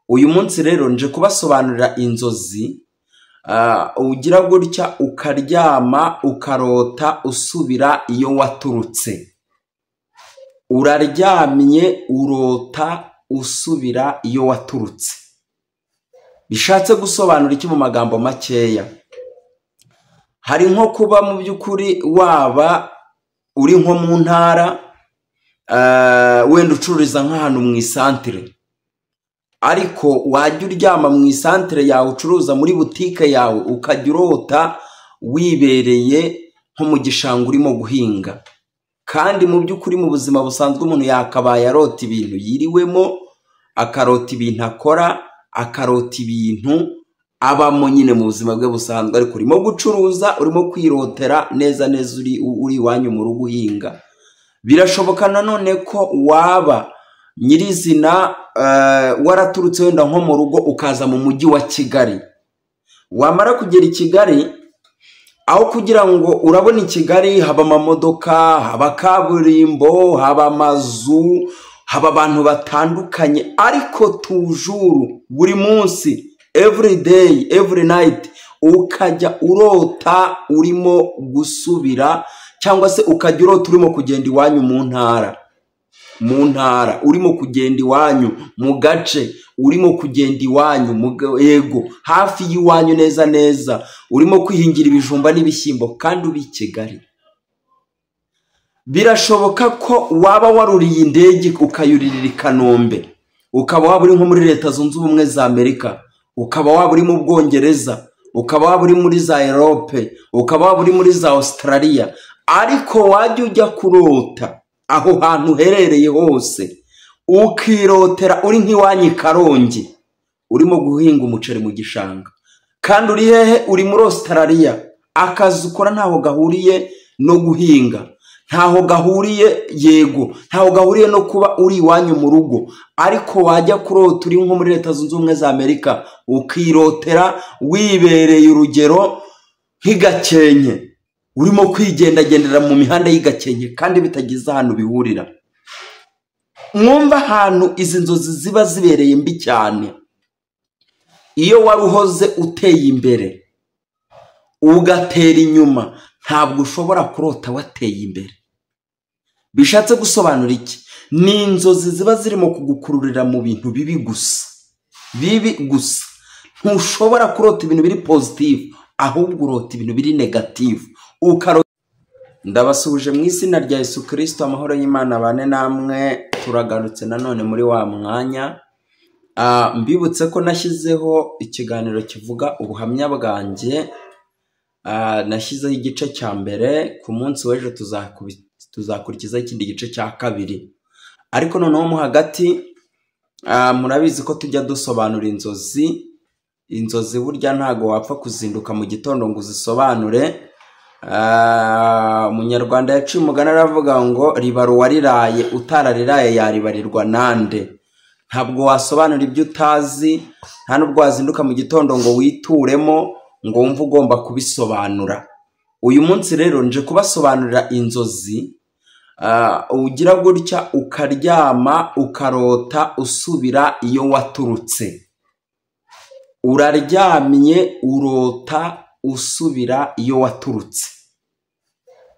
Uyu munsi rero nje kubasobanurira inzozi ugira gutya ukaryama ukarota usubira iyo waturutse. Uraryamye urota usubira iyo waturutse. Bishatse gusobanura iki mu magambo makeya? Hari nko kuba mu by'ukuri waba uri nko mu ntara, wenda ucururiza nk'ahantu mu isantire, ariko wajya uryama mu isantire yawe ucuruza muri butike yawe ukajya urota wibereye nko mu gishanga urimo guhinga. Kandi mu by'ukuri mu buzima busanzwe umuntu yakabaye arota ibintu yiriwemo, akarota ibintu akora, akarota ibintu abamo nyine mu buzima bwe busanzwe, ariko urimo gucuruza, urimo kwirotera neza neza uri iwanyu mu rugo uhinga. Birashoboka nanone ko waba nyirizina waraturutse wenda nko mu rugo ukaza mu mujyi wa Kigali. Wamara kugera i Kigali, aho kugira ngo urabona i Kigali haba amamodoka, haba kaburimbo, haba amazu, haba abantu batandukanye, ariko tujuru buri munsi, every day, every night, ukajya urota urimo gusubira cyangwa se ukajya urota urimo kugenda iwanyu mu ntara. Mu ntara urimo kugenda iwanyu mu gace, urimo kugenda iwanyu yego hafi y'iwanyu neza neza, urimo kwihingira ibijumba n'ibishyimbo kandi ubi Kigali. Birashoboka ko waba waruriye indege ukayuririra i Kanombe, ukaba waba uri nko muri Leta Zunze Ubumwe za Amerika, ukaba waba uri mu Bwongereza, ukaba waba uri muri za Europe, ukaba waba uri muri za Australia, ariko wajya ujya kurota aho hantu uherereye hose ukirotera uri nk'iwanyu i Karongi urimo guhinga umuceri mu gishanga, kandi uri hehe? Uri muri Australia. Akazi ukora ntaho gahuriye no guhinga, ntaho gahuriye yego, ntaho gahuriye no kuba uri iwanyu mu rugo, ariko wajya kurota uri nko muri Leta Zunze Ubumwe za Amerika ukirotera wibereye urugero nk'igakenke, urimo kwigendagendera mu mihanda y'igakenke kandi bitagize ahantu bihurira. Mwumva ahantu izi nzozi ziba zibereye mbi cyane. Iyo wari uhoze uteye imbere ugatera inyuma, ntabwo ushobora kurota wateye imbere. Bishatse gusobanura iki? Ni inzozi ziba zirimo kugukururira mu bintu bibi gusa, bibi gusa. Ntushobora kurota ibintu biri positive, ahubwo urota ibintu biri negative. Ndabasuhuje mu izina rya Yesu Kristo, amahoro y'Imana abane namwe. Turagarutse nanone muri wa mwanya. Mbibutse ko nashyizeho ikiganiro kivuga ubuhamya bwanjye. Nashyizeho igice cya mbere, ku munsi w'ejo tuzakurikizaho ikindi gice cya kabiri. Ariko noneho mo hagati murabizi ko tujya dusobanura inzozi. Inzozi burya ntago wapfa kuzinduka mu gitondo ngo uzisobanure. Umunyarwanda yaciye umugani aravuga ngo ribara uwariraye, utarariraye yaribarirwa nande. Ntabwo wasobanura ibyo utazi, nta nubwo wazinduka mu gitondo ngo wituremo ngo wumve ugomba kubisobanura. Uyu munsi rero nje kubasobanurira inzozi ugira gutya ukaryama ukarota usubira iyo waturutse. Uraryamye urota usubira iyo waturutse.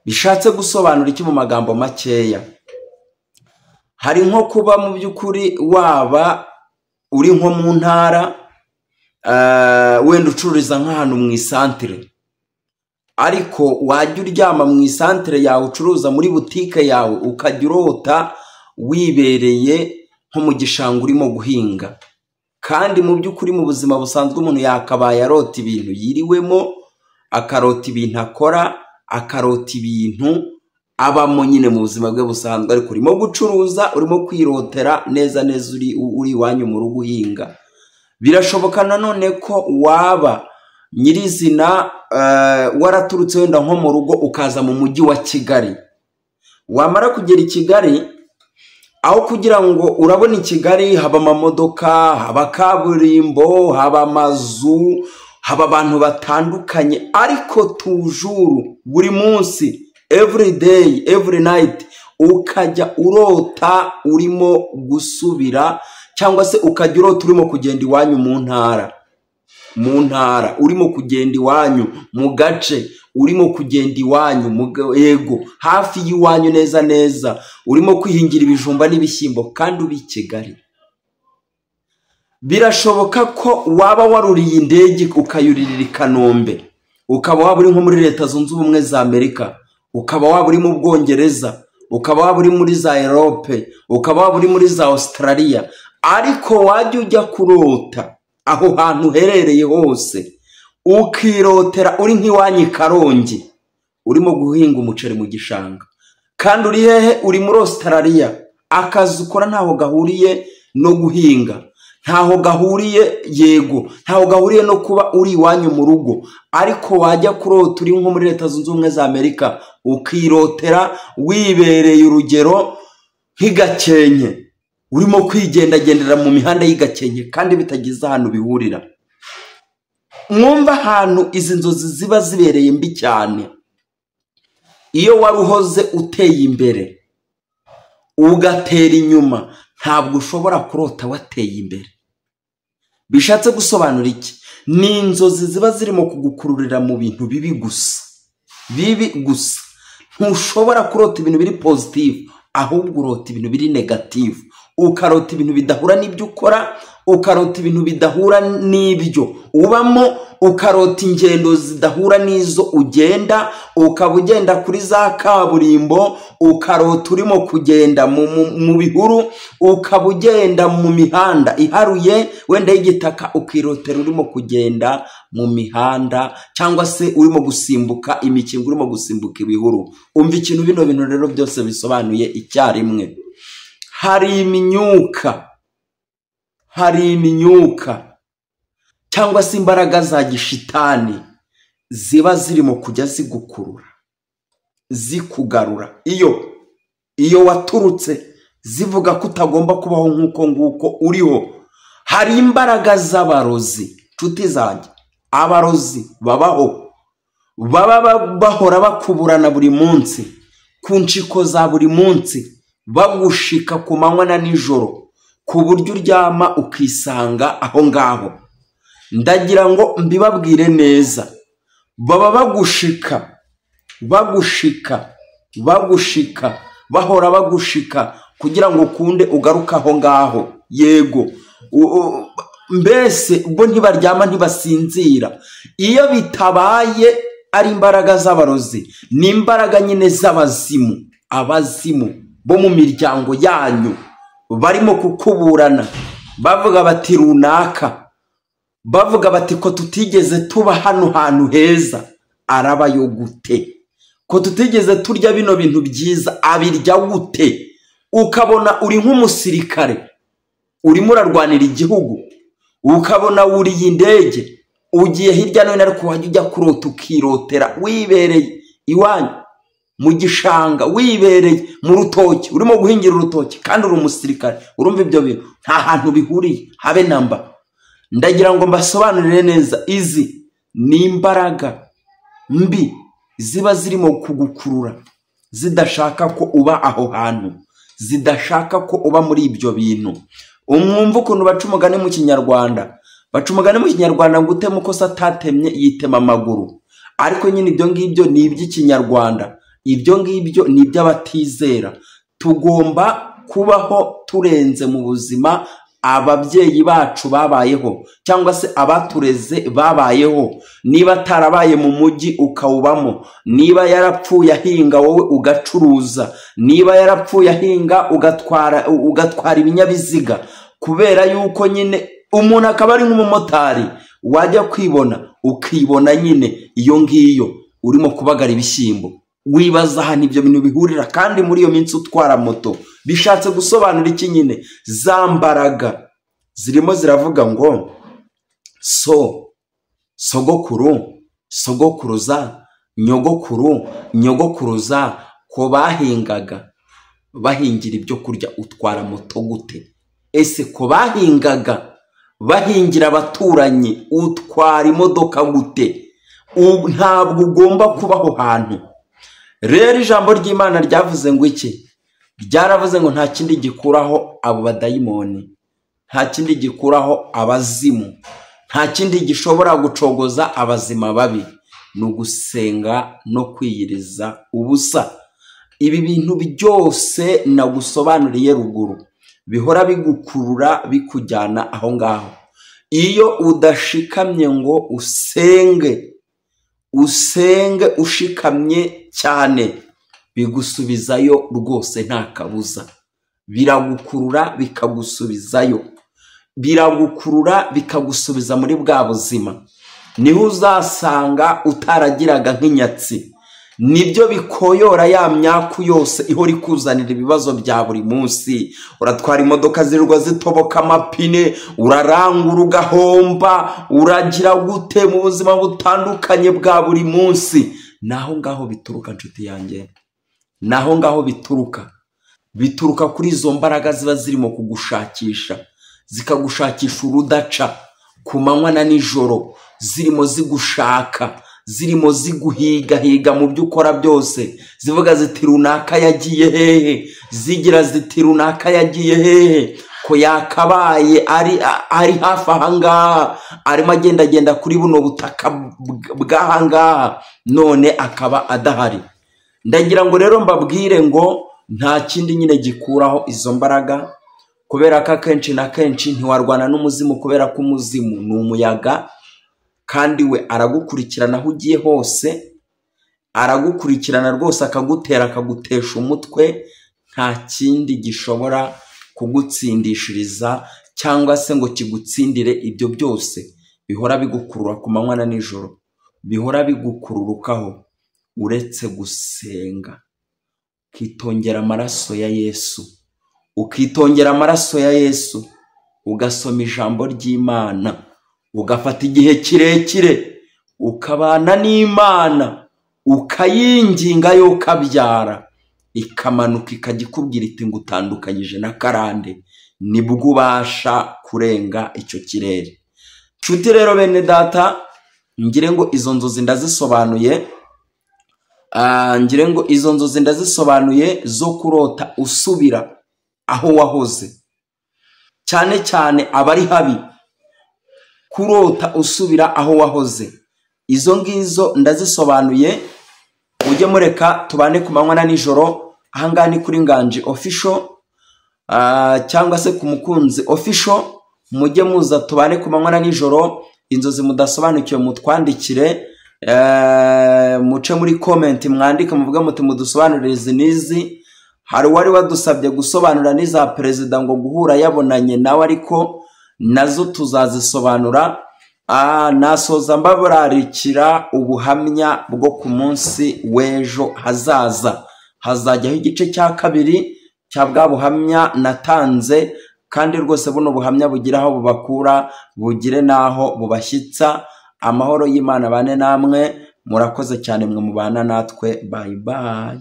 Bishatse gusobanura iki mu magambo makeya? Hari nko kuba mu by'ukuri waba uri nko mu ntara, wenda ucururiza nk'ahantu mu isantire, ariko wajya uryama mu isantire yawe ucuruza muri butike yawe ukajya urota wibereye nko mu gishanga urimo guhinga. Kandi mu by'ukuri mu buzima busanzwe umuntu yakabaye arota ibintu yiriwemo, akarota ibintu akora, akarota ibintu abamo nyine mu buzima bwe busanzwe, ariko urimo gucuruza, urimo kwirotera neza neza uri iwanyu mu rugo uhinga. Birashoboka nanone ko waba nyirizina waraturutse wenda nko mu rugo ukaza mu mujyi wa Kigali. Wamara kugera i Kigali, aho kugira ngo urabona i Kigali haba amamodoka, haba kaburimbo, haba amazu, haba abantu batandukanye, ariko tujuru buri munsi, every day, every night, ukajya urota urimo gusubira Cyangwa se ukajya urota urimo kugenda iwanyu mu ntara, mu ntara urimo kugenda iwanyu mu gace, urimo kugenda iwanyu yego hafi y'iwanyu neza neza, urimo kwihingira ibijumba n'ibishyimbo kandi ubi Kigali. Birashoboka ko waba waruriye indege ukayuririra i Kanombe, ukaba waba uri nko muri Leta Zunze Ubumwe za Amerika, ukaba waba uri mu Bwongereza, ukaba waba uri muri za Erope, ukaba waba uri muri za Australia, ariko wajya ujya kurota aho hantu uherereye hose ukirotera uri nk'iwanyu i Karongi urimo guhinga umuceri mu gishanga, kandi uri hehe? Uri muri Australia. Akazi ukora ntaho gahuriye no guhinga, ntaho gahuriye yego, ntaho gahuriye no kuba uri iwanyu mu rugo, ariko wajya kurota uri nko muri Leta Zunze Ubumwe za Amerika ukirotera wibereye urugero nk'igakenke, urimo kwigendagendera mu mihanda y'igakenke kandi bitagize ahantu bihurira. Mwumva ahantu izi nzozi ziba zibereye mbi cyane. Iyo wari uhoze uteye imbere ugatera inyuma, ntabwo ushobora kurota wateye imbere. Bishatse gusobanura iki? Ni inzozi ziba zirimo kugukururira mu bintu bibi gusa, bibi gusa. Ntushobora kurota ibintu biri positive, ahubwo urota ibintu biri negative, ukarota ibintu bidahura n'ibyo ukora, ukarota ibintu bidahura n'ibyo ubamo, ukarota ingendo zidahura n'izo ugenda, ukaba ugenda kuri za kaburimbo, ukarota urimo kugenda mu bihuru, ukaba ugenda mu mihanda iharuye wenda y'igitaka, ukirotera urimo kugenda mu mihanda cyangwa se urimo gusimbuka imikingo, urimo gusimbuka ibihuru. Umva ikintu bino bintu rero byose bisobanuye icyarimwe. Hari imyuka, hari imyuka cyangwa se imbaraga za gishitani ziba zirimo kujya zigukurura, zikugarura iyo waturutse, zivuga ko utagomba kubaho nk'uko nguko uriho. Hari imbaraga z'abarozi, nshuti zanjye, abarozi babaho, baba bahora bakuburana buri munsi, ku nshiko za buri munsi, bagushika ku manywa na nijoro, ku buryo uryama ukisanga aho ngaho. Ndagira ngo mbibabwire neza, baba bagushika, bagushika, bagushika, bahora bagushika kugira ngo ukunde ugaruke aho ngaho. Yego, mbese ubwo ntibaryama ntibasinzira. Iyo bitabaye ari imbaraga z'abarozi, ni imbaraga nyine z'abazimu, abazimu bo mu miryango yanyu barimo kukuburana, bavuga bati runaka, bavuga bati ko tutigeze tuba hano hantu heza, arabayo gute? Ko tutigeze turya bino bintu byiza, abirya gute? Ukabona uri nk'umusirikare urimo urarwanira igihugu, ukabona wuriye indege ugiye hirya no hino, ariko wajya ujya kurota ukirotera wibereye iwanyu mu gishanga, wibereye mu rutoki, urimo guhingira urutoki kandi uri umusirikare. Urumva ibyo bintu nta hantu bihuriye habe namba. Ndagira ngo mbasobanurire neza, izi ni imbaraga mbi ziba zirimo kugukurura, zidashaka ko uba aho hantu, zidashaka ko uba muri ibyo bintu. Umwumva ukuntu baca umugani mu Kinyarwanda, baca umugani mu Kinyarwanda ngo uteme uko atatemye yitema amaguru. Ariko nyine ibyo ngibyo ni iby'Ikinyarwanda, ibyo ngibyo ni iby'abatizera. Tugomba kubaho turenze mu buzima ababyeyi bacu babayeho, cyangwa se abatureze babayeho. Niba atarabaye mu mujyi ukawubamo, niba yarapfuye ahinga wowe ugacuruza, niba yarapfuye ahinga ugatwara ibinyabiziga, kubera yuko nyine umuntu akaba ari nk'umumotari, wajya kwibona ukibona nyine iyo ngiyo urimo kubagara ibishyimbo, wibaza ahantu ibyo bintu bihurira, kandi muri iyo minsi utwara moto. Bishatse gusobanura iki nyine? Za mbaraga zirimo ziravuga ngo so, sogokuru, sogokuruza, nyogokuru, nyogokuruza, ko bahingaga bahingira ibyo kurya, utwara moto gute? Ese ko bahingaga bahingira abaturanyi, utwara imodoka gute? Ntabwo ugomba kuba aho hantu. Rero ijambo ry'Imana ryavuze ngo iki? Ryaravuze ngo nta kindi gikuraho abo badayimoni, Nta kindi gikuraho abazimu, nta kindi gishobora gucogoza abazima babi, ni ugusenga no kwiyiriza ubusa. Ibi bintu byose nagusobanuriye ruguru bihora bigukurura bikujyana aho ngaho. Iyo udashikamye ngo usenge, usenge ushikamye cyane, bigusubizayo rwose nta kabuza. Biragukurura bikagusubizayo, biragukurura bikagusubiza muri bwa buzima. Niho uzasanga utaragiraga nk'inyatsi. Nibyo bikoyora ya myaku yose ihora ikuzanira ibibazo bya buri munsi. Uratwara imodoka zirirwa zitoboka amapine, urarangura ugahomba, uragira gute mu buzima butandukanye bwa buri munsi. Naho ngaho bituruka nshuti yanjye, naho ngaho bituruka. Bituruka kuri izo mbaraga ziba zirimo kugushakisha, zikagushakisha urudaca ku manywa na nijoro, zirimo zigushaka, zirimo ziguhigahiga mu byo ukora byose. Zivuga ziti runaka yagiye hehe, zigira ziti runaka yagiye hehe, ko yakabaye ari hafi aha ngaha, arimo agendagenda kuri buno butaka bw'aha ngaha, none akaba adahari. Ndagira ngo rero mbabwire ngo nta kindi nyine gikuraho izo mbaraga, kubera ko akenshi na kenshi ntiwarwana n'umuzimu, kubera ko umuzimu ni umuyaga, kandi we aragukurikirana aho ugiye hose, aragukurikirana rwose, akagutera akagutesha umutwe. Nta kindi gishobora kugutsindishiriza cyangwa se ngo kigutsindire ibyo byose bihora bigukurura ku manywa na nijoro, bihora bigukururukaho, uretse gusenga, ukitongera amaraso ya Yesu, ukitongera amaraso ya Yesu, ugasoma ijambo ry'Imana, ugafata igihe kirekire ukabana n'Imana, ukayinginga yo ukabyara, ikamanuka ikajya ikubwira iti ngutandukanyije na karande, nibwo ubasha kurenga icyo kirere. Nshuti rero bene data, ngire ngo izo nzozi ndazisobanuye, ngire ngo izo nzozi ndazisobanuye zo kurota usubira aho wahoze, cyane cyane abari habi, kurota usubira aho wahoze. Izo ngizo ndazisobanuye. Ujye mureka tubane ku manywa na nijoro. Ahangaha ni kuri Nganji Official, cyangwa se ku Mukunzi Official. Mujye muza tubane ku manywa na nijoro. Inzozi mudasobanukiwe mutwandikire, muce muri comment mwandike muvuge muti mudusobanurire izi n'izi. Hari uwari wadusabye gusobanura n'iza perezida ngo guhura yabonanye nawe, ariko nazo tuzazisobanura. Nasoza mbabararikira ubuhamya bwo ku munsi w'ejo hazaza. Hazajyaho igice cya kabiri cya bwa buhamya natanze, kandi rwose buno buhamya bugira aho bubakura, bugire n'aho bubashyitsa. Amahoro y'Imana bane namwe, murakoze cyane mwe mubana natwe. Bye bye.